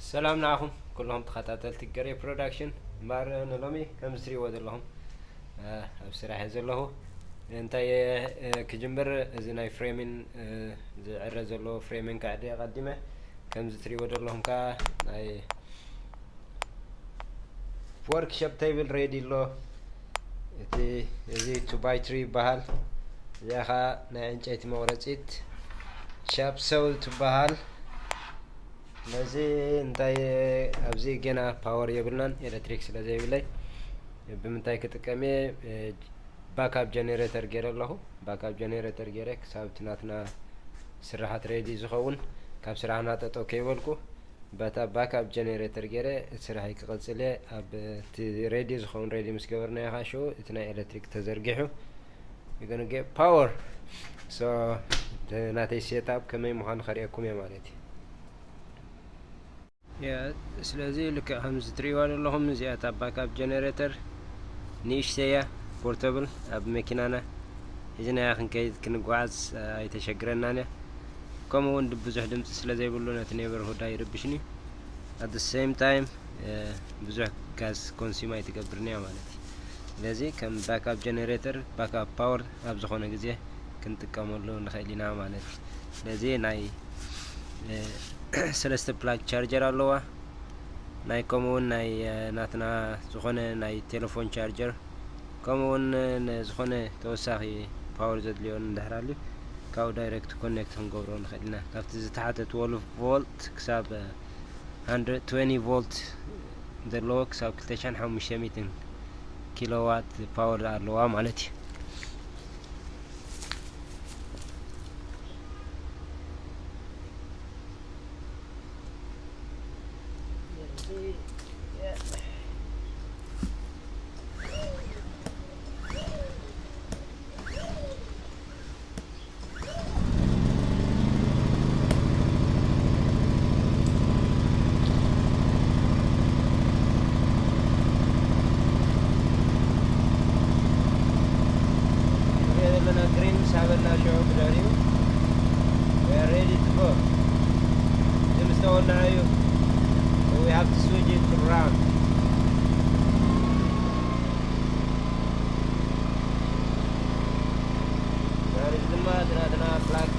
ሰላም ንዓኹም ኩልኹም ተኸታተልቲ ገሬ ፕሮዳክሽን። እምበኣር ንሎሚ ከምዚ ትሪእዎ ዘለኹም፣ እ፣ ኣብ ስራሕ እየ ዘለኹ። እንታይ እየ፣ እ፣ ክጅምር፣ እዚ ናይ ፍሬሚን፣ እ፣ ዝዕረ ዘለዎ ፍሬሚን ከዕሪ ኣቐዲመ። ከምዚ ትሪእዎ ዘለኹም ከኣ ናይ ወርክሾፕ ቴብል ሬዲ ኣሎ። እቲ፣ እዚ ቱ ባይ ትሪ ይበሃል። እዚኣ ኸኣ ናይ ዕንጨይቲ መቑረጺት ሻፕ ሰው ትበሃል። ስለዚ እንታይ፣ ኣብዚ ገና ፓወር የብልናን፣ ኤሌክትሪክ ስለ ዘይብለይ ብምንታይ ክጥቀም እየ? እ፣ ባክኣፕ ጀነሬተር ገይረ ኣለኹ። ባክኣፕ ጀነሬተር ገይረ ክሳብ እቲ ናትና ስራሓት ሬዲ ዝኸውን፣ ካብ ስራሕና ጠጠው ከይበልኩ፣ በታ ባክኣፕ ጀነሬተር ገይረ እቲ ስራሐይ ክቕጽል እየ። ኣብ እቲ ሬዲ ዝኸውን ሬዲ ምስ ገበርናዮ ከዓ ሽዑ እቲ ናይ ኤሌክትሪክ ተዘርጊሑ፣ you're gonna get power። So፣ እቲ ናተይ ሴትኣፕ ከመይ ምዃኑ ከርእየኩም እየ ማለት እዩ። ያ፣ ስለዚ ልክዕ ከምዚ ትርእይዋ ዘለኹም፣ እዚኣ እታ ባክኣፕ ጀነሬተር ንእሽተይ እያ፣ ፖርተብል፣ ኣብ መኪናና ሒዝናያ ክንከይድ ክንጓዓዝ ኣይተሸግረናን እያ። ከምኡ እውን ብዙሕ ድምፂ ስለ ዘይብሉ ነቲ ኔበርሁድ ኣይርብሽን እዩ። At the same time፣ እ፣ ብዙሕ ጋዝ ኮንሱም ኣይትገብርን እያ ማለት እዩ። ስለዚ ከም ባክኣፕ ጀነሬተር፣ ባክኣፕ ፓወር ኣብ ዝኾነ ግዜ ክንጥቀመሉ ንኽእል ኢና ማለት እዩ። ስለዚ ናይ፣ እ፣ ሰለስተ ፕላግ ቻርጀር ኣለዋ። ናይ ከምኡ እውን ናይ፣ እ፣ ናትና ዝኾነ ናይ ቴሌፎን ቻርጀር፣ ከምኡ እውን፣ እ፣ ዝኾነ ተወሳኺ ፓወር ዘድልዮ እንድሕር ኣልዩ፣ ካብኡ ዳይሬክት ኮኔክት ክንገብሮ ንኽእል ኢና። ካብቲ ዝተሓተ ትወልቭ ቮልት ክሳብ፣ እ፣ ሃንድረድ ትዌንቲ ቮልት ዘለዎ ክሳብ ክልተ ሽሕን ሓሙሽተ ሚእትን ኪሎዋት ፓወር ኣለዋ ማለት እዩ። ንሪኦ ዘለና ግሪን ሳበና ሸው ብድሕሪኡ። We are ready to go። እዚ ምስ ተወልዐ እዩ። So we have to switch it to brown። ድሕሪ እዚ ድማ እቲ ናትና ፍላግ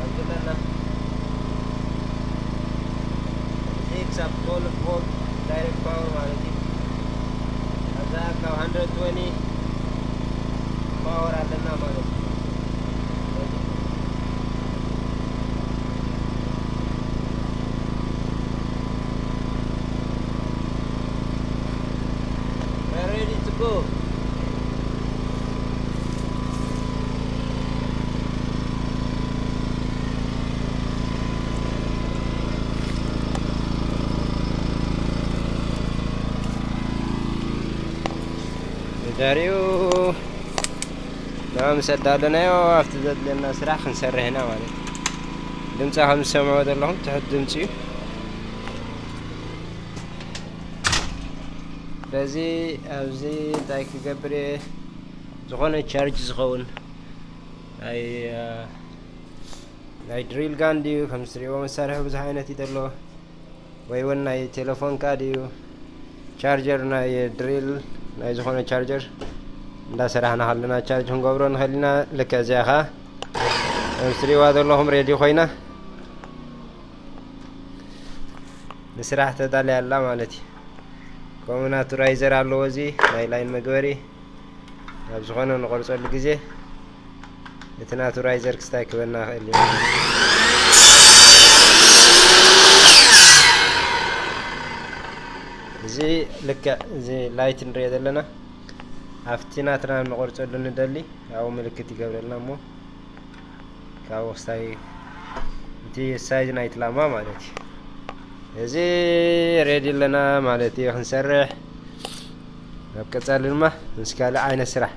ኣብዚ ኣለና። እዚ ክሳብ ትወልቭ ቮልት ዳይሬክት ፓወር ማለት እዩ። ኣብዛ ካብ ሃንድረድ ትወንቲ ፓወር ኣለና ማለት እዩ። We're ready to go። ንዳሪኡ ናብ ምስ ኣዳለናዮ ኣብቲ ዘድልየና ስራሕ ክንሰርሕ ኢና ማለት እዩ። ድምፂ ከም ዝሰምዖ ዘለኹም ትሑት ድምፂ እዩ። ስለዚ ኣብዚ እንታይ ክገብር እየ? ዝኾነ ቻርጅ ዝኸውን ናይ፣ አ፣ ናይ ድሪል ጋን ድዩ? ከም ዝትሪእዎ መሳርሒ ብዙሕ ዓይነት እዩ ዘሎ። ወይ እውን ናይ ቴሌፎንካ ድዩ? ቻርጀር ናይ ድሪል፣ ናይ ዝኾነ ቻርጀር እንዳሰራሕና ከለና ቻርጅ ክንገብሮ ንኽእል ኢና። ልክዕ እዚኣ ኸዓ ከም ዝትሪእዋ ዘለኹም ሬዲ ኮይና ንስራሕ ተዳልያ ኣላ ማለት እዩ። ከምኡ ናቱራይዘር ኣለዎ፣ እዚ ናይ ላይን መግበሪ። ኣብ ዝኾነ ንቆርፀሉ ግዜ እቲ ናቱራይዘር ክስታይ ክበና ይኽእል እዩ። እዚ ልክዕ እዚ ላይት ንሪኦ ዘለና ኣብቲ ናትና ንቆርፀሉ ንደሊ ኣብኡ ምልክት ይገብረልና እሞ ካብኡ ክስታይ እቲ ሳይዝ ናይቲ ላማ ማለት እዩ። እዚ ሬዲ ኣለና ማለት እዩ ክንሰርሕ። ኣብ ቀፃሊ ድማ ምስ ካልእ ዓይነት ስራሕ